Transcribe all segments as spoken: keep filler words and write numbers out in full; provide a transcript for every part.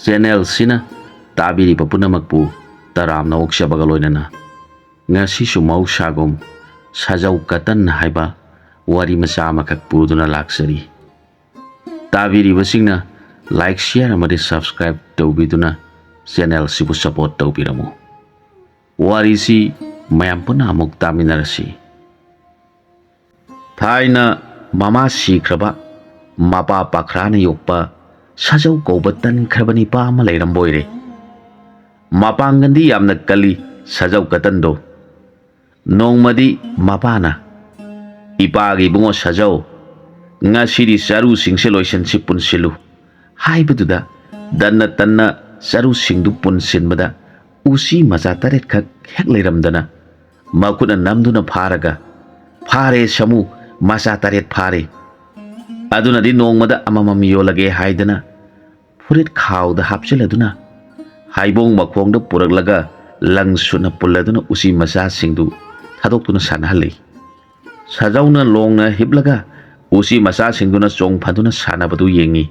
ꯆꯦꯅꯦꯜꯁꯤꯅ ꯇꯥꯕꯤꯔꯤꯕ ꯄꯨꯝꯅꯃꯛꯄꯨ ꯇꯔꯥꯝꯅ ꯑꯣꯛꯆꯕꯒ ꯂꯣꯏꯅꯅ ꯉꯁꯤꯁꯨ ꯃꯍꯧꯁꯥꯒꯨꯝ ꯁꯥꯖꯧ ꯀꯇꯟ ꯍꯥꯏꯕ ꯋꯥꯔꯤ ꯃꯆꯥ ꯑꯃꯈꯛ ꯄꯨꯗꯨꯅ ꯂꯥꯛꯆꯔꯤ꯫ ꯇꯥꯕꯤꯔꯤꯕꯁꯤꯡꯅ like, share ꯑꯃꯗꯤ subscribe ꯇꯧꯕꯤꯗꯨꯅ ꯆꯦꯅꯦꯜꯁꯤꯕꯨ support ꯇꯧꯕꯤꯔꯝꯃꯨ꯫ ꯋꯥꯔꯤꯁꯤ ꯃꯌꯥꯝ ꯄꯨꯟꯅ ꯑꯃꯨꯛ ꯇꯥꯃꯤꯟꯅꯔꯁꯤ꯫ ꯊꯥꯏꯅ ꯃꯃꯥ ꯁꯤꯈ꯭ꯔꯕ, ꯃꯄꯥ ꯄꯥꯈ꯭ꯔꯥꯅ ꯌꯣꯛꯄ ꯁꯥꯖꯧ ꯀꯧꯕ ꯇꯟꯈ꯭ꯔꯕ ꯅꯤꯄꯥ ꯑꯃ ꯂꯩꯔꯝꯕ ꯑꯣꯏꯔꯦ꯫ ꯃꯄꯥꯡꯒꯜꯗꯤ ꯌꯥꯝꯅ ꯀꯜꯂꯤ ꯁꯥꯖꯧ ꯀꯇꯟꯗꯣ꯫ ꯅꯣꯡꯃꯗꯤ ꯃꯄꯥꯅ, "ꯏꯄꯥꯒꯤ ꯏꯕꯨꯡꯉꯣ ꯁꯥꯖꯧ, ꯉꯁꯤꯗꯤ ꯆꯔꯨꯁꯤꯡꯁꯦ ꯂꯣꯏꯁꯤꯟꯁꯤ, ꯄꯨꯟꯁꯤꯜꯂꯨ" ꯍꯥꯏꯕꯗꯨꯗ ꯇꯟꯅ ꯇꯟꯅ ꯆꯔꯨꯁꯤꯡꯗꯨ ꯄꯨꯟꯁꯤꯟꯕꯗ ꯎꯆꯤ ꯃꯆꯥ ꯇꯔꯦꯠꯈꯛ ꯍꯦꯛ ꯂꯩꯔꯝꯗꯅ ꯃꯈꯨꯠꯅ ꯅꯝꯗꯨꯅ ꯐꯥꯔꯒ, "ꯐꯥꯔꯦ ꯁꯥꯃꯨ, ꯃꯆꯥ ꯇꯔꯦꯠ ꯐꯥꯔꯦ꯫ ꯑꯗꯨꯅꯗꯤ ꯅꯣꯡꯃꯗ ꯑꯃꯃꯝ ꯌꯣꯜꯂꯒꯦ" ꯍꯥꯏꯗꯅ ꯐꯨꯔꯤꯠ ꯈꯥꯎꯗ ꯍꯥꯞꯆꯤꯜꯂꯗꯨꯅ ꯍꯩꯕꯣꯡ ꯃꯈꯣꯡꯗ ꯄꯨꯔꯛꯂꯒ ꯂꯪ ꯁꯨꯠꯅ ꯄꯨꯜꯂꯗꯨꯅ ꯎꯆꯤ ꯃꯆꯥꯁꯤꯡꯗꯨ ꯊꯥꯗꯣꯛꯇꯨꯅ ꯁꯥꯟꯅꯍꯜꯂꯤ꯫ ꯁꯥꯖꯧꯅ ꯂꯣꯡꯅ ꯍꯤꯞꯂꯒ ꯎꯆꯤ ꯃꯆꯥꯁꯤꯡꯗꯨꯅ ꯆꯣꯡ ꯐꯟꯗꯨꯅ ꯁꯥꯟꯅꯕꯗꯨ ꯌꯦꯡꯉꯤ꯫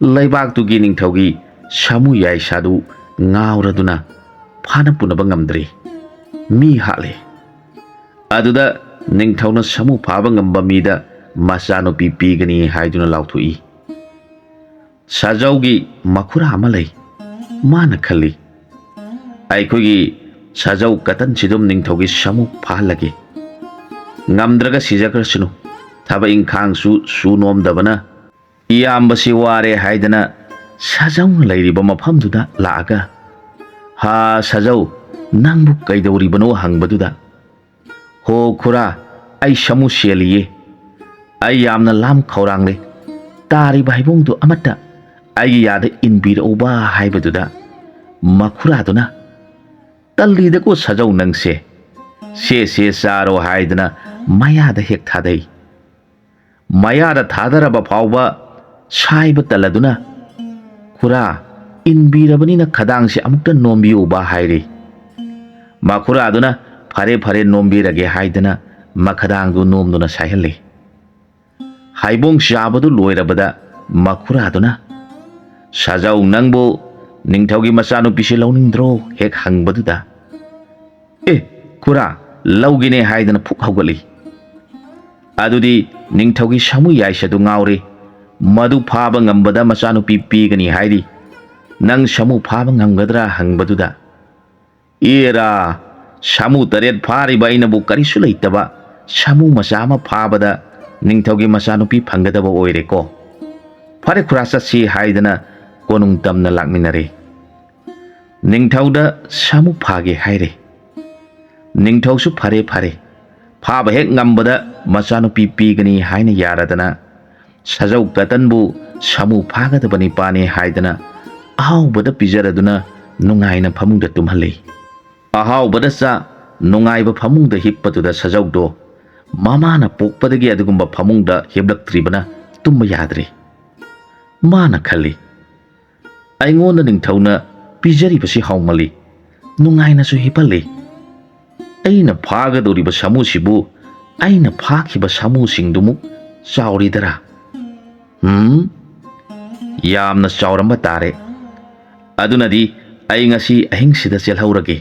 ꯂꯩꯕꯥꯛꯇꯨꯒꯤ ꯅꯤꯡꯊꯧꯒꯤ ꯁꯥꯃꯨ ꯌꯥꯏꯁꯥꯗꯨ ꯉꯥꯎꯔꯗꯨꯅ ꯐꯥꯅ ꯄꯨꯅꯕ ꯉꯝꯗ꯭ꯔꯦ꯫ ꯃꯤ ꯍꯥꯠꯂꯦ꯫ ꯑꯗꯨꯗ ꯅꯤꯡꯊꯧꯅ ꯁꯥꯃꯨ ꯐꯥꯕ ꯉꯝꯕ ꯃꯤꯗ ꯃꯆꯥꯅꯨꯄꯤ ꯄꯤꯒꯅꯤ ꯍꯥꯏꯗꯨꯅ ꯂꯥꯎꯊꯣꯛꯏ꯫ ꯁꯥꯖꯧꯒꯤ ꯃꯈꯨꯔꯥ ꯑꯃ ꯂꯩ꯫ ꯃꯥꯅ ꯈꯜꯂꯤ, "ꯑꯩꯈꯣꯏꯒꯤ ꯁꯥꯖꯧ ꯀꯇꯟꯁꯤꯗꯨꯝ ꯅꯤꯡꯊꯧꯒꯤ ꯁꯥꯃꯨ ꯐꯥꯍꯜꯂꯒꯦ꯫ ꯉꯝꯗ꯭ꯔꯒ ꯁꯤꯖꯈ꯭ꯔꯁꯅꯨ꯫ ꯊꯕꯛ ꯏꯪꯈꯥꯡꯁꯨ ꯁꯨ ꯅꯣꯝꯗꯕꯅ ꯏꯌꯥꯝꯕꯁꯤ ꯋꯥꯔꯦ" ꯍꯥꯏꯗꯅ ꯁꯥꯖꯧꯅ ꯂꯩꯔꯤꯕ ꯃꯐꯝꯗꯨꯗ ꯂꯥꯛꯑꯒ, "ꯍꯥ ꯁꯥꯖꯧ, ꯅꯪꯕꯨ ꯀꯩꯗꯧꯔꯤꯕꯅꯣ?" ꯍꯪꯕꯗꯨꯗ, "ꯍꯣ ꯈꯨꯔꯥ, ꯑꯩ ꯁꯥꯃꯨ ꯁꯦꯜꯂꯤꯌꯦ꯫ ꯑꯩ ꯌꯥꯝꯅ ꯂꯥꯝ ꯈꯧꯔꯥꯡꯂꯦ꯫ ꯇꯥꯔꯤꯕ ꯍꯩꯕꯣꯡꯗꯨ ꯑꯃꯠꯇ ꯑꯩꯒꯤ ꯌꯥꯗ ꯏꯟꯕꯤꯔꯛꯎꯕ" ꯍꯥꯏꯕꯗꯨꯗ ꯃꯈꯨꯔꯥꯗꯨꯅ, "ꯇꯜꯂꯤꯗꯀꯣ ꯁꯥꯖꯧ ꯅꯪꯁꯦ꯫ ꯁꯦ ꯁꯦ ꯆꯥꯔꯣ" ꯍꯥꯏꯗꯅ ꯃꯌꯥꯗ ꯍꯦꯛ ꯊꯥꯗꯩ꯫ ꯃꯌꯥꯗ ꯊꯥꯗꯔꯕ ꯐꯥꯎꯕ ꯁꯥꯏꯕ ꯇꯜꯂꯗꯨꯅ, "ꯈꯨꯔꯥ, ꯏꯟꯕꯤꯔꯕꯅꯤꯅ ꯈꯗꯥꯡꯁꯦ ꯑꯃꯨꯛꯇ ꯅꯣꯝꯕꯤꯌꯨꯕ" ꯍꯥꯏꯔꯤ꯫ ꯃꯈꯨꯔꯥꯗꯨꯅ "ꯐꯔꯦ ꯐꯔꯦ, ꯅꯣꯝꯕꯤꯔꯒꯦ" ꯍꯥꯏꯗꯅ ꯃꯈꯗꯥꯡꯗꯨ ꯅꯣꯝꯗꯨꯅ ꯁꯥꯏꯍꯜꯂꯤ꯫ ꯍꯩꯕꯣꯡ ꯆꯥꯕꯗꯨ ꯂꯣꯏꯔꯕꯗ ꯃꯈꯨꯔꯥꯗꯨꯅ, "ꯁꯥꯖꯧ, ꯅꯪꯕꯨ ꯅꯤꯡꯊꯧꯒꯤ ꯃꯆꯥꯅꯨꯄꯤꯁꯤ ꯂꯧꯅꯤꯡꯗ꯭ꯔꯣ?" ꯍꯦꯛ ꯍꯪꯕꯗꯨꯗ, "ꯑꯦ, ꯈꯨꯔꯥ, ꯂꯧꯒꯦꯅꯦ" ꯍꯥꯏꯗꯅ ꯐꯨꯛ ꯍꯧꯒꯠꯂꯤ꯫ ꯑꯗꯨꯗꯤ ꯅꯤꯡꯊꯧꯒꯤ ꯁꯥꯃꯨ ꯌꯥꯏꯁ ꯑꯗꯨ ꯉꯥꯎꯔꯦ꯫ ꯃꯗꯨ ꯐꯥꯕ ꯉꯝꯕꯗ ꯃꯆꯥꯅꯨꯄꯤ ꯄꯤꯒꯅꯤ ꯍꯥꯏꯔꯤ꯫ "ꯅꯪ ꯁꯥꯃꯨ ꯐꯥꯕ ꯉꯝꯒꯗ꯭ꯔꯥ?" ꯍꯪꯕꯗꯨꯗ, "ꯑꯦꯔꯥ, ꯁꯥꯃꯨ ꯇꯔꯦꯠ ꯐꯥꯔꯤꯕ ꯑꯩꯅꯕꯨ ꯀꯔꯤꯁꯨ ꯂꯩꯇꯕ ꯁꯥꯃꯨ ꯃꯆꯥ ꯑꯃ ꯐꯥꯕꯗ ꯅꯤꯡꯊꯧꯒꯤ ꯃꯆꯥꯅꯨꯄꯤ ꯐꯪꯒꯗꯕ ꯑꯣꯏꯔꯦꯀꯣ꯫ ꯐꯔꯦ ꯈꯨꯔꯥ, ꯆꯠꯁꯤ" ꯍꯥꯏꯗꯅ ꯀꯣꯅꯨꯡ ꯇꯝꯅ ꯂꯥꯛꯃꯤꯟꯅꯔꯦ꯫ ꯅꯤꯡꯊꯧꯗ ꯁꯥꯃꯨ ꯐꯥꯒꯦ ꯍꯥꯏꯔꯦ꯫ ꯅꯤꯡꯊꯧꯁꯨ "ꯐꯔꯦ, ꯐꯔꯦ, ꯐꯥꯕ ꯍꯦꯛ ꯉꯝꯕꯗ ꯃꯆꯥꯅꯨꯄꯤ ꯄꯤꯒꯅꯤ" ꯍꯥꯏꯅ ꯌꯥꯔꯗꯅ, ꯁꯥꯖꯧ ꯀꯇꯟꯕꯨ ꯁꯥꯃꯨ ꯐꯥꯒꯗꯕ ꯅꯤꯄꯥꯅꯤ ꯍꯥꯏꯗꯅ ꯑꯍꯥꯎꯕꯗ ꯄꯤꯖꯔꯗꯨꯅ ꯅꯨꯡꯉꯥꯏꯅ ꯐꯃꯨꯡꯗ ꯇꯨꯝꯍꯜꯂꯤ꯫ ꯑꯍꯥꯎꯕꯗ ꯆꯥ, ꯅꯨꯡꯉꯥꯏꯕ ꯐꯃꯨꯡꯗ ꯍꯤꯞꯄꯗꯨꯗ ꯁꯥꯖꯧꯗꯣ ꯃꯃꯥꯅ ꯄꯣꯛꯄꯗꯒꯤ ꯑꯗꯨꯒꯨꯝꯕ ꯐꯃꯨꯡꯗ ꯍꯤꯞꯂꯛꯇ꯭ꯔꯤꯕꯅ ꯇꯨꯝꯕ ꯌꯥꯗ꯭ꯔꯦ꯫ ꯃꯥꯅ ꯈꯜꯂꯤ, "ꯑꯩꯉꯣꯟꯗ ꯅꯤꯡꯊꯧꯅ ꯄꯤꯖꯔꯤꯕꯁꯤ ꯍꯥꯎꯃꯜꯂꯤ, ꯅꯨꯡꯉꯥꯏꯅꯁꯨ ꯍꯤꯞꯍꯜꯂꯤ꯫ ꯑꯩꯅ ꯐꯥꯒꯗꯧꯔꯤꯕ ꯁꯥꯃꯨꯁꯤꯕꯨ ꯑꯩꯅ ꯐꯥꯈꯤꯕ ꯁꯥꯃꯨꯁꯤꯡꯗꯨꯃꯨꯛ ꯆꯥꯎꯔꯤꯗꯔꯥ? ꯎꯝ, ꯌꯥꯝꯅ ꯆꯥꯎꯔꯝꯕ ꯇꯥꯔꯦ꯫ ꯑꯗꯨꯅꯗꯤ ꯑꯩ ꯉꯁꯤ ꯑꯍꯤꯡꯁꯤꯗ ꯆꯦꯜꯍꯧꯔꯒꯦ"꯫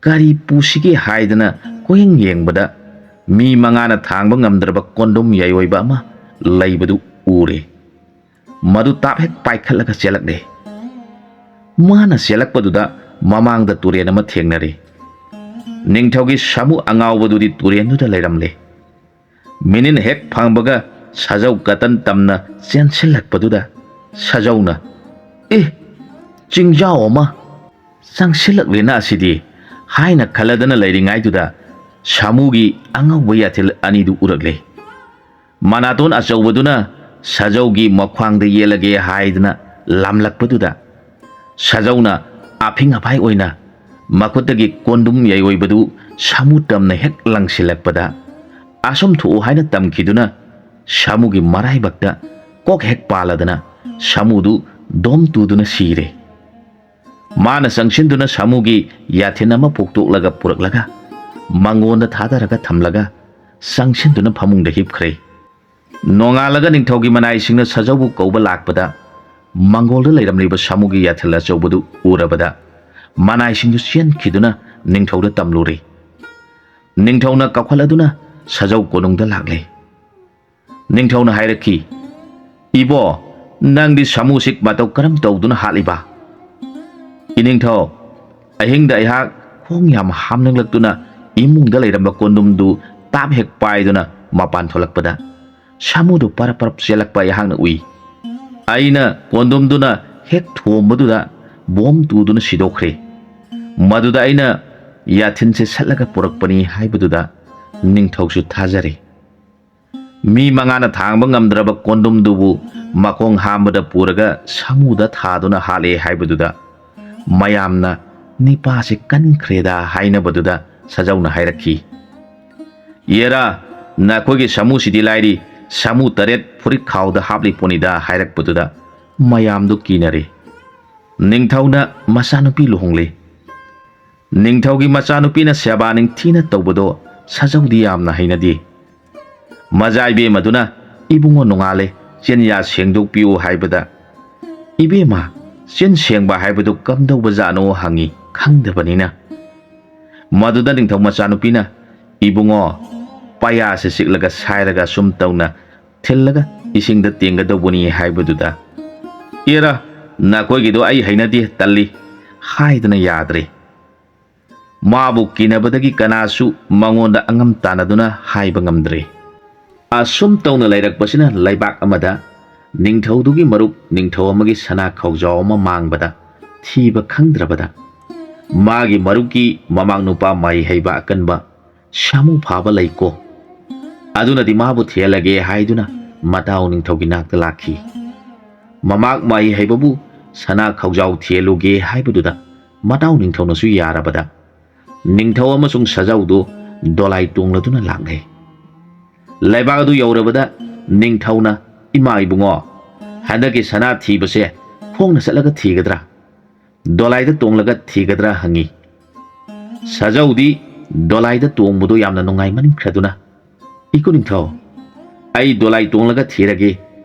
ꯀꯔꯤ ꯄꯨꯁꯤꯒꯦ ꯍꯥꯏꯗꯅ ꯀꯣꯏꯌꯦꯡ ꯌꯦꯡꯕꯗ, ꯃꯤ ꯃꯉꯥꯅ ꯊꯥꯡꯕ ꯉꯝꯗ꯭ꯔꯕ ꯀꯣꯟꯗꯨꯝ ꯌꯥꯏꯑꯣꯏꯕ ꯑꯃ ꯂꯩꯕꯗꯨ ꯎꯔꯦ꯫ ꯃꯗꯨ ꯇꯥꯞ ꯍꯦꯛ ꯄꯥꯏꯈꯠꯂꯒ ꯆꯦꯜꯂꯛꯂꯦ꯫ ꯃꯥꯅ ꯆꯦꯜꯂꯛꯄꯗꯨꯗ ꯃꯃꯥꯡꯗ ꯇꯨꯔꯦꯟ ꯑꯃ ꯊꯦꯡꯅꯔꯦ꯫ ꯅꯤꯡꯊꯧꯒꯤ ꯁꯥꯃꯨ ꯑꯉꯥꯎꯕꯗꯨꯗꯤ ꯇꯨꯔꯦꯟꯗꯨꯗ ꯂꯩꯔꯝꯂꯦ꯫ ꯃꯤꯅꯤꯠ ꯍꯦꯛ ꯐꯪꯕꯒ ꯁꯥꯖꯧ ꯀꯇꯟ ꯇꯝꯅ ꯆꯦꯟꯁꯤꯜꯂꯛꯄꯗꯨꯗ ꯁꯥꯖꯧꯅ, "ꯑꯦ, ꯆꯤꯡꯖꯥꯎ ꯑꯃ ꯆꯪꯁꯤꯜꯂꯛꯂꯦꯅ ꯑꯁꯤꯗꯤ" ꯍꯥꯏꯅ ꯈꯜꯂꯗꯅ ꯂꯩꯔꯤꯉꯩꯗꯨꯗ ꯁꯥꯃꯨꯒꯤ ꯑꯉꯧꯕ ꯌꯥꯊꯤꯜ ꯑꯅꯤꯗꯨ ꯎꯔꯛꯂꯦ꯫ ꯃꯅꯥꯇꯣꯟ ꯑꯆꯧꯕꯗꯨꯅ ꯁꯥꯖꯧꯒꯤ ꯃꯈ꯭ꯋꯥꯡꯗ ꯌꯦꯠꯂꯒꯦ ꯍꯥꯏꯗꯅ ꯂꯥꯝꯂꯛꯄꯗꯨꯗ ꯁꯥꯖꯧꯅ ꯑꯐꯤꯡ ꯑꯐꯥꯏ ꯑꯣꯏꯅ ꯃꯈꯨꯠꯇꯒꯤ ꯀꯣꯟꯗꯨꯝ ꯌꯥꯏꯑꯣꯏꯕꯗꯨ ꯁꯥꯃꯨ ꯇꯝꯅ ꯍꯦꯛ ꯂꯪꯁꯤꯜꯂꯛꯄꯗ, "ꯑꯁꯨꯝ ꯊꯣꯛꯎ" ꯍꯥꯏꯅ ꯇꯝꯈꯤꯗꯨꯅ ꯁꯥꯃꯨꯒꯤ ꯃꯔꯥꯏꯕꯛꯇ ꯀꯣꯛ ꯍꯦꯛ ꯄꯥꯜꯂꯗꯅ ꯁꯥꯃꯨꯗꯨ ꯗꯣꯝ ꯇꯨꯗꯨꯅ ꯁꯤꯔꯦ꯫ ꯃꯥꯅ ꯆꯪꯁꯤꯟꯗꯨꯅ ꯁꯥꯃꯨꯒꯤ ꯌꯥꯊꯤꯟ ꯑꯃ ꯐꯨꯛꯇꯣꯛꯂꯒ ꯄꯨꯔꯛꯂꯒ ꯃꯉꯣꯟꯗ ꯊꯥꯗꯔꯒ ꯊꯝꯂꯒ ꯆꯪꯁꯤꯟꯗꯨꯅ ꯐꯃꯨꯡꯗ ꯍꯤꯞꯈ꯭ꯔꯦ꯫ ꯅꯣꯡꯉꯥꯜꯂꯒ ꯅꯤꯡꯊꯧꯒꯤ ꯃꯅꯥꯏꯁꯤꯡꯅ ꯁꯥꯖꯧꯕꯨ ꯀꯧꯕ ꯂꯥꯛꯄꯗ, ꯃꯪꯒꯣꯜꯗ ꯂꯩꯔꯝꯂꯤꯕ ꯁꯥꯃꯨꯒꯤ ꯌꯥꯊꯤꯜ ꯑꯆꯧꯕꯗꯨ ꯎꯔꯕꯗ ꯃꯅꯥꯏꯁꯤꯡꯗꯨ ꯆꯦꯟꯈꯤꯗꯨꯅ ꯅꯤꯡꯊꯧꯗ ꯇꯝꯂꯨꯔꯦ꯫ ꯅꯤꯡꯊꯧꯅ ꯀꯧꯈꯠꯂꯗꯨꯅ ꯁꯖꯧ ꯀꯣꯅꯨꯡꯗ ꯂꯥꯛꯂꯦ꯫ ꯅꯤꯡꯊꯧꯅ ꯍꯥꯏꯔꯛꯈꯤ, "ꯏꯕꯣ, ꯅꯪꯗꯤ ꯁꯥꯃꯨꯁꯤ ꯃꯇꯧ ꯀꯔꯝ ꯇꯧꯗꯨꯅ ꯍꯥꯠꯂꯤꯕ?" "ꯏꯅꯤꯡꯊꯧ, ꯑꯍꯤꯡꯗ ꯑꯩꯍꯥꯛ ꯈꯣꯡ ꯌꯥꯝ ꯍꯥꯝꯅꯤꯡꯂꯛꯇꯨꯅ ꯏꯃꯨꯡꯗ ꯂꯩꯔꯝꯕ ꯀꯣꯟꯗꯨꯝꯗꯨ ꯇꯥꯞ ꯍꯦꯛ ꯄꯥꯏꯗꯨꯅ ꯃꯄꯥꯟ ꯊꯣꯛꯂꯛꯄꯗ ꯁꯥꯃꯨꯗꯨ ꯄꯔꯞ ꯄꯔꯞ ꯆꯦꯜꯂꯛꯄ ꯑꯩꯍꯥꯛꯅ ꯎꯏ꯫ ꯑꯩꯅ ꯀꯣꯟꯗꯨꯝꯗꯨꯅ ꯍꯦꯛ ꯊꯣꯝꯕꯗꯨꯗ ꯕꯣꯝ ꯇꯨꯗꯨꯅ ꯁꯤꯗꯣꯛꯈ꯭ꯔꯦ꯫ ꯃꯗꯨꯗ ꯑꯩꯅ ꯌꯥꯊꯤꯟꯁꯦ ꯁꯠꯂꯒ ꯄꯨꯔꯛꯄꯅꯤ ꯍꯥꯏꯕꯗꯨꯗ ꯅꯤꯡꯊꯧꯁꯨ ꯊꯥꯖꯔꯦ꯫ ꯃꯤ ꯃꯉꯥꯅ ꯊꯥꯡꯕ ꯉꯝꯗ꯭ꯔꯕ ꯀꯣꯟꯗꯨꯝꯗꯨꯕꯨ ꯃꯈꯣꯡ ꯍꯥꯝꯕꯗ ꯄꯨꯔꯒ ꯁꯥꯃꯨꯗ ꯊꯥꯗꯨꯅ ꯍꯥꯠꯂꯦ ꯍꯥꯏꯕꯗꯨꯗ ꯃꯌꯥꯝꯅ, "ꯅꯤꯄꯥꯁꯦ ꯀꯟꯈ꯭ꯔꯦꯗ" ꯍꯥꯏꯅꯕꯗꯨꯗ ꯁꯖꯧꯅ ꯍꯥꯏꯔꯛꯈꯤ, "ꯌꯦꯔꯥ, ꯅꯈꯣꯏꯒꯤ ꯁꯥꯃꯨꯁꯤꯗꯤ ꯂꯥꯏꯔꯤ, ꯁꯥꯃꯨ ꯇꯔꯦꯠ ꯐꯨꯔꯤꯠ ꯈꯥꯎꯗ ꯍꯥꯞꯂꯤ ꯄꯣꯠꯅꯤꯗ" ꯍꯥꯏꯔꯛꯄꯗꯨꯗ ꯃꯌꯥꯝꯗꯨ ꯀꯤꯅꯔꯦ꯫ ꯅꯤꯡꯊꯧꯅ ꯃꯆꯥꯅꯨꯄꯤ ꯂꯨꯍꯣꯡꯂꯦ꯫ ꯅꯤꯡꯊꯧꯒꯤ ꯃꯆꯥꯅꯨꯄꯤꯅ ꯁꯦꯕꯥ ꯅꯤꯡꯊꯤꯅ ꯇꯧꯕꯗꯣ ꯁꯖꯧꯗꯤ ꯌꯥꯝꯅ ꯍꯩꯅꯗꯦ꯫ ꯃꯆꯥ ꯏꯕꯦꯝꯃꯗꯨꯅ, "ꯏꯕꯨꯡꯉꯣ ꯅꯣꯡꯉꯥꯜꯂꯦ, ꯆꯤꯟꯌꯥ ꯁꯦꯡꯗꯣꯛꯄꯤꯌꯨ" ꯍꯥꯏꯕꯗ, "ꯏꯕꯦꯝꯃ, ꯆꯤꯟ ꯁꯦꯡꯕ ꯍꯥꯏꯕꯗꯨ ꯀꯝꯗꯧꯕꯖꯥꯠꯅꯣ?" ꯍꯪꯉꯤ, ꯈꯪꯗꯕꯅꯤꯅ꯫ ꯃꯗꯨꯗ ꯅꯤꯡꯊꯧ ꯃꯆꯥꯅꯨꯄꯤꯅ, "ꯏꯕꯨꯡꯉꯣ, ꯄꯌꯥꯁꯦ ꯆꯤꯛꯂꯒ ꯁꯥꯏꯔꯒ ꯑꯁꯨꯝ ꯇꯧꯅ ꯊꯤꯜꯂꯒ ꯏꯁꯤꯡꯗ ꯇꯦꯡꯒꯗꯧꯕꯅꯤ" ꯍꯥꯏꯕꯗꯨꯗ, "ꯏꯔꯥ, ꯅꯈꯣꯏꯒꯤꯗꯣ ꯑꯩ ꯍꯩꯅꯗꯦ, ꯇꯜꯂꯤ" ꯍꯥꯏꯗꯅ ꯌꯥꯗ꯭ꯔꯦ꯫ ꯃꯥꯕꯨ ꯀꯤꯅꯕꯗꯒꯤ ꯀꯅꯥꯁꯨ ꯃꯉꯣꯟꯗ ꯑꯉꯝ ꯇꯥꯟꯅꯗꯨꯅ ꯍꯥꯏꯕ ꯉꯝꯗ꯭ꯔꯦ꯫ ꯑꯁꯨꯝ ꯇꯧꯅ ꯂꯩꯔꯛꯄꯁꯤꯅ ꯂꯩꯕꯥꯛ ꯑꯃꯗ ꯅꯤꯡꯊꯧꯗꯨꯒꯤ ꯃꯔꯨꯞ ꯅꯤꯡꯊꯧ ꯑꯃꯒꯤ ꯁꯅꯥ ꯈꯧꯖꯥꯎ ꯑꯃ ꯃꯥꯡꯕꯗ ꯊꯤꯕ ꯈꯪꯗ꯭ꯔꯕꯗ ꯃꯥꯒꯤ ꯃꯔꯨꯞꯀꯤ ꯃꯃꯥꯡ ꯅꯨꯄꯥ ꯃꯍꯩ ꯍꯩꯕ ꯑꯀꯟꯕ ꯁꯥꯃꯨ ꯐꯥꯕ ꯂꯩꯀꯣ, ꯑꯗꯨꯅꯗꯤ ꯃꯥꯕꯨ ꯊꯤꯍꯜꯂꯒꯦ ꯍꯥꯏꯗꯨꯅ ꯃꯇꯥꯎ ꯅꯤꯡꯊꯧꯒꯤ ꯅꯥꯛꯇ ꯂꯥꯛꯈꯤ꯫ ꯃꯃꯥꯛ ꯃꯍꯩ ꯍꯩꯕꯕꯨ ꯁꯅꯥ ꯈꯧꯖꯥꯎ ꯊꯤꯍꯜꯂꯨꯒꯦ ꯍꯥꯏꯕꯗꯨꯗ ꯃꯇꯥꯎ ꯅꯤꯡꯊꯧꯅꯁꯨ ꯌꯥꯔꯕꯗ ꯅꯤꯡꯊꯧ ꯑꯃꯁꯨꯡ ꯁꯖꯥꯎꯗꯨ ꯗꯣꯂꯥꯏ ꯇꯣꯡꯂꯗꯨꯅ ꯂꯥꯛꯂꯦ꯫ ꯂꯩꯕꯥꯛ ꯑꯗꯨ ꯌꯧꯔꯕꯗ ꯅꯤꯡꯊꯧꯅ, "ꯏꯃꯥ ꯏꯕꯨꯡꯉꯣ, ꯍꯟꯗꯛꯀꯤ ꯁꯅꯥ ꯊꯤꯕꯁꯦ ꯈꯣꯡꯅ ꯆꯠꯂꯒ ꯊꯤꯒꯗ꯭ꯔꯥ, ꯗꯣꯂꯥꯏꯗ ꯇꯣꯡꯂꯒ ꯊꯤꯒꯗ꯭ꯔꯥ?" ꯍꯪꯉꯤ꯫ ꯁꯖꯧꯗꯤ ꯗꯣꯂꯥꯏꯗ ꯇꯣꯡꯕꯗꯨ ꯌꯥꯝꯅ ꯅꯨꯡꯉꯥꯏꯃꯟꯈ꯭ꯔꯗꯨꯅ, "ꯏꯀꯨ ꯅꯤꯡꯊꯧ, ꯑꯩ ꯗꯣꯂꯥꯏ ꯇꯣꯡꯂꯒ ꯊꯤꯔꯒꯦ,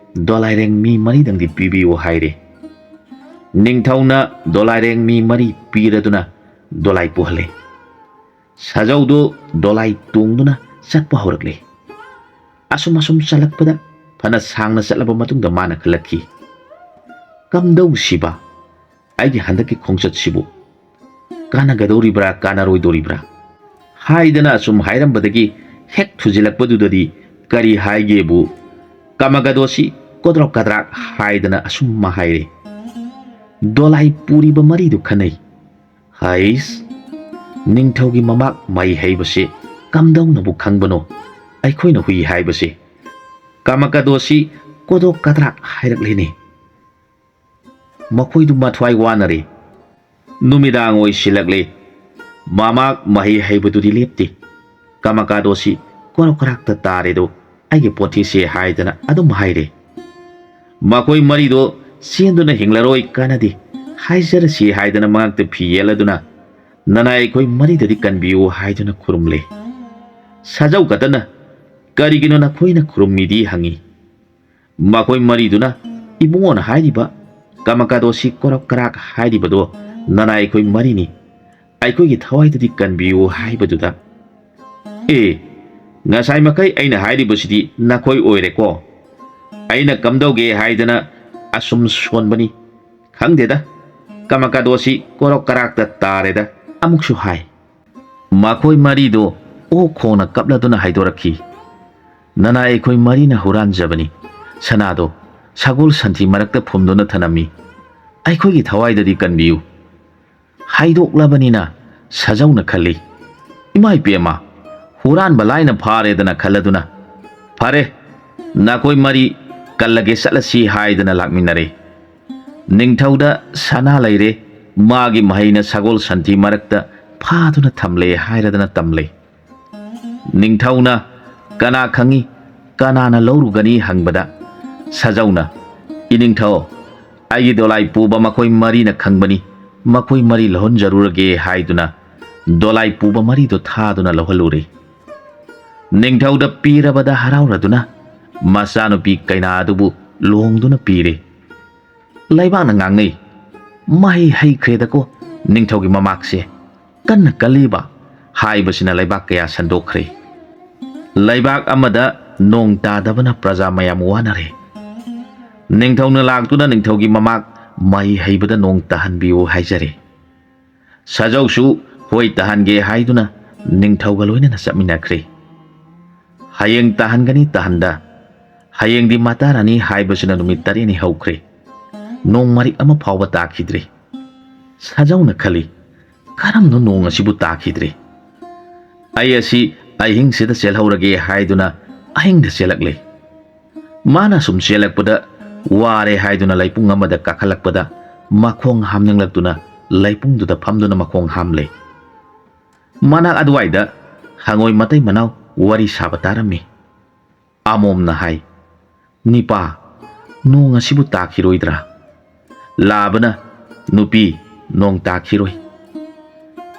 ꯗꯣꯂꯥꯏꯔꯦꯡ ꯃꯤ ꯃꯔꯤꯗꯪꯗꯤ ꯄꯤꯕꯤꯌꯨ ꯍꯥꯏꯔꯦ꯫ ꯅꯤꯡꯊꯧꯅ ꯗꯣꯂꯥꯏꯔꯦꯡ ꯃꯤ ꯃꯔꯤ ꯄꯤꯔꯗꯨꯅ ꯗꯣꯂꯥꯏ ꯄꯨꯍꯜꯂꯦ꯫ ꯁꯥꯖꯧꯗꯨ ꯗꯣꯂꯥꯏ ꯇꯣꯡꯗꯨꯅ ꯆꯠꯄ ꯍꯧꯔꯛꯂꯦ꯫ ꯑꯁꯨꯝ ꯑꯁꯨꯝ ꯆꯠꯂꯛꯄꯗ ꯐꯅ ꯁꯥꯡꯅ ꯆꯠꯂꯕ ꯃꯇꯨꯡꯗ ꯃꯥꯅ ꯈꯜꯂꯛꯈꯤ, "ꯀꯝꯗꯧꯁꯤꯕ? ꯑꯩꯒꯤ ꯍꯟꯗꯛꯀꯤ ꯈꯣꯡꯆꯠꯁꯤꯕꯨ ꯀꯥꯟꯅꯒꯗꯧꯔꯤꯕ꯭ꯔꯥ ꯀꯥꯟꯅꯔꯣꯏꯗꯧꯔꯤꯕ꯭ꯔꯥ?" ꯍꯥꯏꯗꯅ ꯑꯁꯨꯝ ꯍꯥꯏꯔꯝꯕꯗꯒꯤ ꯍꯦꯛ ꯊꯨꯖꯤꯜꯂꯛꯄꯗꯨꯗꯗꯤ ꯀꯔꯤ ꯍꯥꯏꯒꯦꯕꯨ, ꯀꯃꯒꯗꯣꯁꯤ ꯀꯣꯗ꯭ꯔꯣꯛ ꯀꯗ꯭ꯔꯥꯛ ꯍꯥꯏꯗꯅ ꯑꯁꯨꯝ ꯍꯥꯏꯔꯦ꯫ ꯗꯣꯂꯥꯏ ꯄꯨꯔꯤꯕ ꯃꯔꯤꯗꯨ ꯈꯟꯅꯩ꯫ "ꯍꯩꯁ, ꯅꯤꯡꯊꯧꯒꯤ ꯃꯃꯥꯛ ꯃꯍꯩ ꯍꯩꯕꯁꯦ ꯀꯝꯗꯧꯅꯕꯨ ꯈꯪꯕꯅꯣ? ꯑꯩꯈꯣꯏꯅ ꯍꯨꯏ ꯍꯥꯏꯕꯁꯦ ꯀꯃꯀꯗꯣꯁꯤ ꯀꯣꯗꯣꯛ ꯀꯗ꯭ꯔꯥꯛ ꯍꯥꯏꯔꯛꯂꯦꯅꯦ꯫" ꯃꯈꯣꯏꯗꯨ ꯃꯊ꯭ꯋꯥꯏ ꯋꯥꯅꯔꯦ꯫ ꯅꯨꯃꯤꯗꯥꯡ ꯑꯣꯏꯁꯤꯜꯂꯛꯂꯦ꯫ ꯃꯃꯥꯛ ꯃꯍꯩ ꯍꯩꯕꯗꯨꯗꯤ ꯂꯦꯞꯇꯦ꯫ ꯀꯃꯀꯥꯗꯣꯁꯤ ꯀꯣꯔꯣꯛ ꯀꯔꯥꯛꯇ ꯇꯥꯔꯦꯗꯣ, "ꯑꯩꯒꯤ ꯄꯣꯊꯤꯁꯦ" ꯍꯥꯏꯗꯅ ꯑꯗꯨꯝ ꯍꯥꯏꯔꯦ꯫ ꯃꯈꯣꯏ ꯃꯔꯤꯗꯣ ꯆꯦꯟꯗꯨꯅ ꯍꯤꯡꯂꯔꯣꯏ, ꯀꯥꯟꯅꯗꯦ, ꯍꯥꯏꯖꯔꯁꯤ ꯍꯥꯏꯗꯅ ꯃꯉꯛꯇ ꯐꯤ ꯌꯦꯠꯂꯗꯨꯅ, "ꯅꯅꯥꯏ ꯑꯩꯈꯣꯏ ꯃꯔꯤꯗꯗꯤ ꯀꯟꯕꯤꯌꯨ" ꯍꯥꯏꯗꯨꯅ ꯈꯨꯔꯨꯝꯂꯦ꯫ ꯁꯥꯖꯧ ꯈꯛꯇꯅ, "ꯀꯔꯤꯒꯤꯅꯣ ꯅꯈꯣꯏꯅ ꯈꯨꯔꯨꯝꯃꯤꯗꯤ?" ꯍꯪꯉꯤ꯫ ꯃꯈꯣꯏ ꯃꯔꯤꯗꯨꯅ, "ꯏꯕꯨꯡꯉꯣꯅ ꯍꯥꯏꯔꯤꯕ ꯀꯃꯀꯥꯗꯣꯁꯤ ꯀꯣꯔꯣꯛ ꯀꯔꯥꯛ ꯍꯥꯏꯔꯤꯕꯗꯣ ꯅꯅꯥꯏ ꯑꯩꯈꯣꯏ ꯃꯔꯤꯅꯤ, ꯑꯩꯈꯣꯏꯒꯤ ꯊꯋꯥꯏꯗꯗꯤ ꯀꯟꯕꯤꯌꯨ" ꯍꯥꯏꯕꯗꯨꯗ, "ꯑꯦ, ꯉꯁꯥꯏ ꯃꯈꯩ ꯑꯩꯅ ꯍꯥꯏꯔꯤꯕꯁꯤꯗꯤ ꯅꯈꯣꯏ ꯑꯣꯏꯔꯦꯀꯣ꯫ ꯑꯩꯅ ꯀꯝꯗꯧꯒꯦ ꯍꯥꯏꯗꯅ ꯑꯁꯨꯝ ꯁꯣꯟꯕꯅꯤ꯫ ꯈꯪꯗꯦꯗ, ꯀꯃꯀꯥꯗꯣꯁꯤ ꯀꯣꯔꯣꯛ ꯀꯔꯥꯛꯇ ꯇꯥꯔꯦꯗ꯫" ꯑꯃꯨꯛꯁꯨ ꯍꯥꯏ꯫ ꯃꯈꯣꯏ ꯃꯔꯤꯗꯨ ꯑꯣꯛ ꯈꯣꯡꯅ ꯀꯞꯂꯗꯨꯅ ꯍꯥꯏꯗꯣꯔꯛꯈꯤ, "ꯅꯅꯥꯏ ꯑꯩꯈꯣꯏ ꯃꯔꯤꯅ ꯍꯨꯔꯥꯟꯖꯕꯅꯤ꯫ ꯁꯅꯥꯗꯣ ꯁꯒꯣꯜ ꯁꯟꯊꯤ ꯃꯔꯛꯇ ꯐꯨꯝꯗꯨꯅ ꯊꯅꯝꯃꯤ꯫ ꯑꯩꯈꯣꯏꯒꯤ ꯊꯋꯥꯏꯗꯗꯤ ꯀꯟꯕꯤꯌꯨ꯫" ꯍꯥꯏꯗꯣꯛꯂꯕꯅꯤꯅ ꯁꯥꯖꯧꯅ ꯈꯜꯂꯤ, "ꯏꯃꯥ ꯏꯄꯦꯝꯃ, ꯍꯨꯔꯥꯟꯕ ꯂꯥꯏꯅ ꯐꯥꯔꯦꯗꯅ" ꯈꯜꯂꯗꯨꯅ, "ꯐꯔꯦ, ꯅꯈꯣꯏ ꯃꯔꯤ ꯀꯜꯂꯒꯦ, ꯆꯠꯂꯁꯤ" ꯍꯥꯏꯗꯅ ꯂꯥꯛꯃꯤꯟꯅꯔꯦ꯫ ꯅꯤꯡꯊꯧꯗ ꯁꯅꯥ ꯂꯩꯔꯦ, ꯃꯥꯒꯤ ꯃꯍꯩꯅ ꯁꯒꯣꯜ ꯁꯟꯊꯤ ꯃꯔꯛꯇ ꯐꯥꯗꯨꯅ ꯊꯝꯂꯦ ꯍꯥꯏꯔꯗꯅ ꯇꯝꯂꯦ꯫ ꯅꯤꯡꯊꯧꯅ, "ꯀꯅꯥ ꯈꯪꯉꯤ, ꯀꯅꯥꯅ ꯂꯧꯔꯨꯒꯅꯤ?" ꯍꯪꯕꯗ, ꯁꯥꯖꯧꯅ, "ꯏꯅꯤꯡꯊꯧ, ꯑꯩꯒꯤ ꯗꯣꯂꯥꯏ ꯄꯨꯕ ꯃꯈꯣꯏ ꯃꯔꯤꯅ ꯈꯪꯕꯅꯤ, ꯃꯈꯣꯏ ꯃꯔꯤ ꯂꯧꯍꯟꯖꯔꯨꯔꯒꯦ" ꯍꯥꯏꯗꯨꯅ ꯗꯣꯂꯥꯏ ꯄꯨꯕ ꯃꯔꯤꯗꯨ ꯊꯥꯗꯨꯅ ꯂꯧꯍꯜꯂꯨꯔꯦ꯫ ꯅꯤꯡꯊꯧꯗ ꯄꯤꯔꯕꯗ ꯍꯔꯥꯎꯔꯗꯨꯅ ꯃꯆꯥꯅꯨꯄꯤ ꯀꯩꯅꯥ ꯑꯗꯨꯕꯨ ꯂꯣꯡꯗꯨꯅ ꯄꯤꯔꯦ꯫ ꯂꯩꯕꯥꯛꯅ ꯉꯥꯡꯅꯩ, "ꯃꯍꯩ ꯍꯩꯈ꯭ꯔꯦꯗꯀꯣ ꯅꯤꯡꯊꯧꯒꯤ ꯃꯃꯥꯛꯁꯦ, ꯀꯟꯅ ꯀꯜꯂꯤꯕ" ꯍꯥꯏꯕꯁꯤꯅ ꯂꯩꯕꯥꯛ ꯀꯌꯥ ꯁꯟꯗꯣꯛꯈ꯭ꯔꯦ꯫ ꯂꯩꯕꯥꯛ ꯑꯃꯗ ꯅꯣꯡ ꯇꯥꯗꯕꯅ ꯄ꯭ꯔꯖꯥ ꯃꯌꯥꯝ ꯋꯥꯅꯔꯦ꯫ ꯅꯤꯡꯊꯧꯅ ꯂꯥꯛꯇꯨꯅ ꯅꯤꯡꯊꯧꯒꯤ ꯃꯃꯥꯛ ꯃꯍꯩ ꯍꯩꯕꯗ ꯅꯣꯡ ꯇꯥꯍꯟꯕꯤꯌꯨ ꯍꯥꯏꯖꯔꯦ꯫ ꯁꯥꯖꯧꯁꯨ ꯍꯣꯏ ꯇꯥꯍꯟꯒꯦ ꯍꯥꯏꯗꯨꯅ ꯅꯤꯡꯊꯧꯒ ꯂꯣꯏꯅꯅ ꯆꯠꯃꯤꯟꯅꯈ꯭ꯔꯦ꯫ ꯍꯌꯦꯡ ꯇꯥꯍꯟꯒꯅꯤ ꯇꯥꯍꯟꯗ, ꯍꯌꯦꯡꯗꯤ ꯃꯇꯥꯔꯥꯅꯤ ꯍꯥꯏꯕꯁꯤꯅ ꯅꯨꯃꯤꯠ ꯇꯔꯦꯠꯅꯤ ꯍꯧꯈ꯭ꯔꯦ꯫ ꯅꯣꯡ ꯃꯔꯤꯛ ꯑꯃ ꯐꯥꯎꯕ ꯇꯥꯈꯤꯗ꯭ꯔꯦ꯫ ꯁꯥꯖꯧꯅ ꯈꯜꯂꯤ, "ꯀꯔꯝꯅ ꯅꯣꯡ ꯑꯁꯤꯕꯨ ꯇꯥꯈꯤꯗ꯭ꯔꯦ? ꯑꯩ ꯑꯁꯤ ꯑꯍꯤꯡꯁꯤꯗ ꯆꯦꯜꯍꯧꯔꯒꯦ" ꯍꯥꯏꯗꯨꯅ ꯑꯍꯤꯡꯗ ꯆꯦꯜꯂꯛꯂꯦ꯫ ꯃꯥꯅ ꯁꯨꯝ ꯆꯦꯜꯂꯛꯄꯗ ꯋꯥꯔꯦ ꯍꯥꯏꯗꯨꯅ ꯂꯩꯄꯨꯡ ꯑꯃꯗ ꯀꯥꯈꯠꯂꯛꯄꯗ ꯃꯈꯣꯡ ꯍꯥꯝꯅꯤꯡꯂꯛꯇꯨꯅ ꯂꯩꯄꯨꯡꯗꯨꯗ ꯐꯝꯗꯨꯅ ꯃꯈꯣꯡ ꯍꯥꯝꯂꯦ꯫ ꯃꯅꯥꯛ ꯑꯗꯨꯋꯥꯏꯗ ꯍꯉꯣꯏ ꯃꯇꯩ ꯃꯅꯥꯎ ꯋꯥꯔꯤ ꯁꯥꯕ ꯇꯥꯔꯝꯃꯤ꯫ ꯑꯃꯣꯝꯅ ꯍꯥꯏ, "ꯅꯤꯄꯥ, ꯅꯣꯡ ꯑꯁꯤꯕꯨ ꯇꯥꯈꯤꯔꯣꯏꯗ꯭ꯔꯥ?" ꯂꯥꯕꯅ, "ꯅꯨꯄꯤ, ꯅꯣꯡ ꯇꯥꯈꯤꯔꯣꯏ꯫"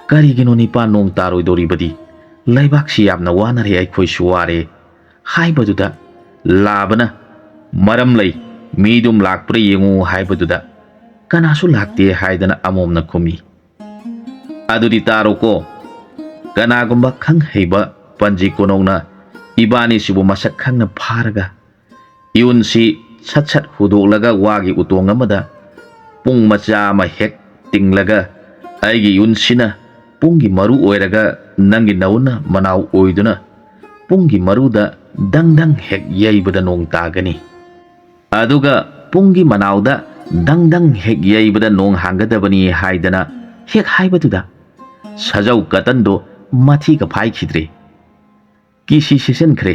"ꯀꯔꯤꯒꯤꯅꯣ ꯅꯤꯄꯥ ꯅꯣꯡ ꯇꯥꯔꯣꯏꯗꯧꯔꯤꯕꯗꯤ? ꯂꯩꯕꯥꯛꯁꯤ ꯌꯥꯝꯅ ꯋꯥꯅꯔꯦ, ꯑꯩꯈꯣꯏꯁꯨ ꯋꯥꯔꯦ" ꯍꯥꯏꯕꯗꯨꯗ ꯂꯥꯕꯅ, "ꯃꯔꯝ ꯂꯩ, ꯃꯤꯗꯨꯝ ꯂꯥꯛꯄ꯭ꯔꯥ ꯌꯦꯡꯉꯨ" ꯍꯥꯏꯕꯗꯨꯗ ꯀꯅꯥꯁꯨ ꯂꯥꯛꯇꯦ ꯍꯥꯏꯗꯅ ꯑꯃꯣꯝꯅ ꯈꯨꯝꯃꯤ꯫ "ꯑꯗꯨꯗꯤ ꯇꯥꯔꯣꯀꯣ, ꯀꯅꯥꯒꯨꯝꯕ ꯈꯪ ꯍꯩꯕ ꯄꯟꯖꯤ ꯀꯣꯅꯧꯅ ꯏꯕꯥꯅꯤꯁꯤꯕꯨ ꯃꯁꯛ ꯈꯪꯅ ꯐꯥꯔꯒ ꯏꯌꯨꯟꯁꯤ ꯁꯠ ꯁꯠ ꯍꯨꯗꯣꯛꯂꯒ ꯋꯥꯒꯤ ꯎꯇꯣꯡ ꯑꯃꯗ ꯄꯨꯡ ꯃꯆꯥ ꯑꯃ ꯍꯦꯛ ꯇꯤꯡꯂꯒ ꯑꯩꯒꯤ ꯏꯌꯨꯟꯁꯤꯅ ꯄꯨꯡꯒꯤ ꯃꯔꯨ ꯑꯣꯏꯔꯒ ꯅꯪꯒꯤ ꯅꯧꯅ ꯃꯅꯥꯎ ꯑꯣꯏꯗꯨꯅ ꯄꯨꯡꯒꯤ ꯃꯔꯨꯗ ꯗꯪ ꯗꯪ ꯍꯦꯛ ꯌꯩꯕꯗ ꯅꯣꯡ ꯇꯥꯒꯅꯤ꯫ ꯑꯗꯨꯒ ꯄꯨꯡꯒꯤ ꯃꯅꯥꯎꯗ ꯗꯪ ꯗꯪ ꯍꯦꯛ ꯌꯩꯕꯗ ꯅꯣꯡ ꯍꯥꯡꯒꯗꯕꯅꯤ" ꯍꯥꯏꯗꯅ ꯍꯦꯛ ꯍꯥꯏꯕꯗꯨꯗ ꯁꯖꯧ ꯀꯇꯟꯗꯣ ꯃꯊꯤꯒ ꯐꯥꯏꯈꯤꯗ꯭ꯔꯦ꯫ ꯀꯤꯁꯤ ꯁꯤꯁꯤꯟꯈ꯭ꯔꯦ꯫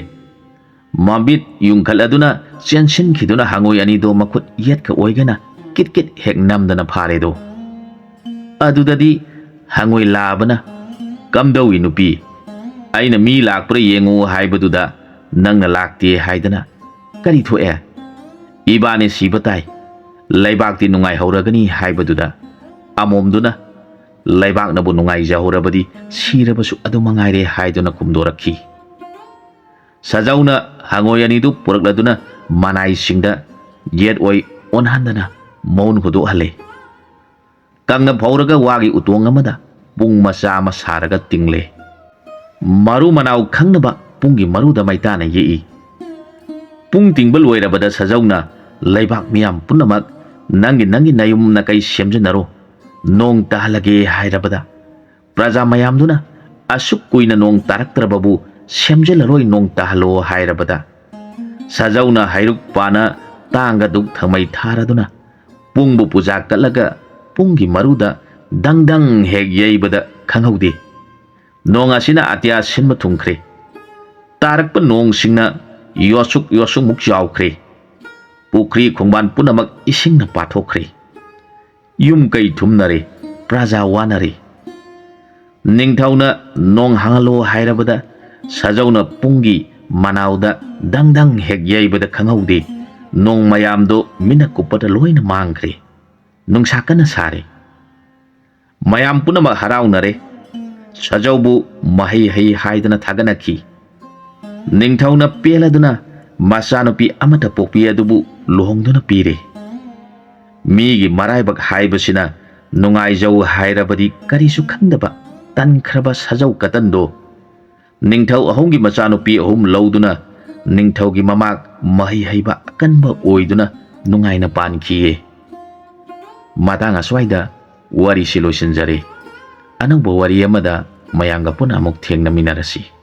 ꯃꯃꯤꯠ ꯌꯨꯡꯈꯠꯂꯗꯨꯅ ꯆꯦꯟꯁꯤꯟꯈꯤꯗꯨꯅ ꯍꯉꯣꯏ ꯑꯅꯤꯗꯣ ꯃꯈꯨꯠ ꯌꯦꯠꯀ ꯑꯣꯏꯒꯅ ꯀꯤꯠ ꯀꯤꯠ ꯍꯦꯛ ꯅꯝꯗꯅ ꯐꯥꯔꯦꯗꯣ꯫ ꯑꯗꯨꯗꯗꯤ ꯍꯉꯣꯏ ꯂꯥꯕꯅ, "ꯀꯝꯗꯧꯏ ꯅꯨꯄꯤ? ꯑꯩꯅ ꯃꯤ ꯂꯥꯛꯄ꯭ꯔꯥ ꯌꯦꯡꯉꯨ ꯍꯥꯏꯕꯗꯨꯗ ꯅꯪꯅ ꯂꯥꯛꯇꯦ ꯍꯥꯏꯗꯅ ꯀꯔꯤ ꯊꯣꯛꯑꯦ? ꯏꯕꯥꯅꯤ ꯁꯤꯕ ꯇꯥꯏ꯫ ꯂꯩꯕꯥꯛꯇꯤ ꯅꯨꯡꯉꯥꯏꯍꯧꯔꯒꯅꯤ" ꯍꯥꯏꯕꯗꯨꯗ ꯑꯃꯣꯝꯗꯨꯅ, "ꯂꯩꯕꯥꯛꯅꯕꯨ ꯅꯨꯡꯉꯥꯏꯖꯍꯧꯔꯕꯗꯤ ꯁꯤꯔꯕꯁꯨ ꯑꯗꯨ ꯃꯉꯥꯏꯔꯦ" ꯍꯥꯏꯗꯨꯅ ꯈꯨꯝꯗꯣꯔꯛꯈꯤ꯫ ꯁꯖꯧꯅ ꯍꯉꯣꯏ ꯑꯅꯤꯗꯨ ꯄꯨꯔꯛꯂꯗꯨꯅ ꯃꯅꯥꯏꯁꯤꯡꯗ ꯌꯦꯠ ꯑꯣꯏ ꯑꯣꯟꯍꯟꯗꯅ ꯃꯎꯟ ꯍꯨꯗꯣꯛꯍꯜꯂꯦ꯫ ꯀꯪꯅ ꯐꯧꯔꯒ ꯋꯥꯒꯤ ꯎꯇꯣꯡ ꯑꯃꯗ ꯄꯨꯡ ꯃꯆꯥ ꯑꯃ ꯁꯥꯔꯒ ꯇꯤꯡꯂꯦ꯫ ꯃꯔꯨ ꯃꯅꯥꯎ ꯈꯪꯅꯕ ꯄꯨꯡꯒꯤ ꯃꯔꯨꯗ ꯃꯩꯇꯥꯅ ꯌꯦꯛꯏ꯫ ꯄꯨꯡ ꯇꯤꯡꯕ ꯂꯣꯏꯔꯕꯗ ꯁꯖꯧꯅ ꯂꯩꯕꯥꯛ ꯃꯤꯌꯥꯝ ꯄꯨꯝꯅꯃꯛ ꯅꯪꯒꯤ ꯅꯪꯒꯤ ꯅꯌꯨꯝ ꯅꯀꯩ ꯁꯦꯝꯖꯤꯟꯅꯔꯣ, ꯅꯣꯡ ꯇꯥꯍꯜꯂꯒꯦ ꯍꯥꯏꯔꯕꯗ, ꯄ꯭ꯔꯖꯥ ꯃꯌꯥꯝꯗꯨꯅ ꯑꯁꯨꯛ ꯀꯨꯏꯅ ꯅꯣꯡ ꯇꯥꯔꯛꯇ꯭ꯔꯕꯕꯨ ꯁꯦꯝꯖꯤꯜꯂꯔꯣꯏ, ꯅꯣꯡ ꯇꯥꯍꯜꯂꯣ ꯍꯥꯏꯔꯕꯗ, ꯁꯖꯧꯅ ꯍꯩꯔꯨꯛ ꯄꯥꯅ ꯇꯥꯡꯒ ꯗꯨꯛ ꯊꯪꯃꯩ ꯊꯥꯔꯗꯨꯅ ꯄꯨꯡꯕꯨ ꯄꯨꯖꯥ ꯀꯠꯂꯒ ꯄꯨꯡꯒꯤ ꯃꯔꯨꯗ ꯗꯪ ꯗꯪ ꯍꯦꯛ ꯌꯩꯕꯗ ꯈꯪꯍꯧꯗꯦ꯫ ꯅꯣꯡ ꯑꯁꯤꯅ ꯑꯇꯤꯌꯥ ꯁꯤꯟꯕ ꯊꯨꯡꯈ꯭ꯔꯦ꯫ ꯇꯥꯔꯛꯄ ꯅꯣꯡꯁꯤꯡꯅ ꯌꯣꯠꯁꯨꯛ ꯌꯣꯠꯁꯨꯛꯃꯨꯛ ꯆꯥꯎꯈ꯭ꯔꯦ꯫ ꯄꯨꯈ꯭ꯔꯤ ꯈꯣꯡꯕꯥꯟ ꯄꯨꯝꯅꯃꯛ ꯏꯁꯤꯡꯅ ꯄꯥꯊꯣꯛꯈ꯭ꯔꯦ꯫ ꯌꯨꯝ ꯀꯩ ꯊꯨꯝꯅꯔꯦ, ꯄ꯭ꯔꯖꯥ ꯋꯥꯅꯔꯦ꯫ ꯅꯤꯡꯊꯧꯅ ꯅꯣꯡ ꯍꯥꯡꯍꯜꯂꯣ ꯍꯥꯏꯔꯕꯗ ꯁꯖꯧꯅ ꯄꯨꯡꯒꯤ ꯃꯅꯥꯎꯗ ꯗꯪ ꯗꯪ ꯍꯦꯛ ꯌꯩꯕꯗ ꯈꯪꯍꯧꯗꯦ, ꯅꯣꯡ ꯃꯌꯥꯝꯗꯣ ꯃꯤꯠꯅ ꯀꯨꯞꯄꯗ ꯂꯣꯏꯅ ꯃꯥꯡꯈ꯭ꯔꯦ꯫ ꯅꯨꯡꯁꯥ ꯀꯟꯅ ꯁꯥꯔꯦ꯫ ꯃꯌꯥꯝ ꯄꯨꯝꯅꯃꯛ ꯍꯔꯥꯎꯅꯔꯦ꯫ ꯁꯖꯧꯕꯨ ꯃꯍꯩ ꯍꯩ ꯍꯥꯏꯗꯅ ꯊꯥꯒꯠꯅꯈꯤ꯫ ꯅꯤꯡꯊꯧꯅ ꯄꯦꯜꯂꯗꯨꯅ ꯃꯆꯥꯅꯨꯄꯤ ꯑꯃꯠꯇ ꯄꯣꯛꯄꯤ ꯑꯗꯨꯕꯨ ꯂꯨꯍꯣꯡꯗꯨꯅ ꯄꯤꯔꯦ꯫ ꯃꯤꯒꯤ ꯃꯔꯥꯏꯕꯛ ꯍꯥꯏꯕꯁꯤꯅ ꯅꯨꯡꯉꯥꯏꯖꯧ ꯍꯥꯏꯔꯕꯗꯤ ꯀꯔꯤꯁꯨ ꯈꯪꯗꯕ ꯇꯟꯈ꯭ꯔꯕ ꯁꯖꯧ ꯀꯇꯟꯗꯣ ꯅꯤꯡꯊꯧ ꯑꯍꯨꯝꯒꯤ ꯃꯆꯥꯅꯨꯄꯤ ꯑꯍꯨꯝ ꯂꯧꯗꯨꯅ ꯅꯤꯡꯊꯧꯒꯤ ꯃꯃꯥꯛ ꯃꯍꯩ ꯍꯩꯕ ꯑꯀꯟꯕ ꯑꯣꯏꯗꯨꯅ ꯅꯨꯡꯉꯥꯏꯅ ꯄꯥꯟꯈꯤꯌꯦ꯫ ꯃꯇꯥꯡ ꯑꯁ꯭ꯋꯥꯏꯗ ꯋꯥꯔꯤꯁꯤ ꯂꯣꯏꯁꯤꯟꯖꯔꯦ꯫ ꯑꯅꯧꯕ ꯋꯥꯔꯤ ꯑꯃꯗ ꯃꯌꯥꯝꯒ ꯄꯨꯟꯅ ꯑꯃꯨꯛ ꯊꯦꯡꯅꯃꯤꯟꯅꯔꯁꯤ꯫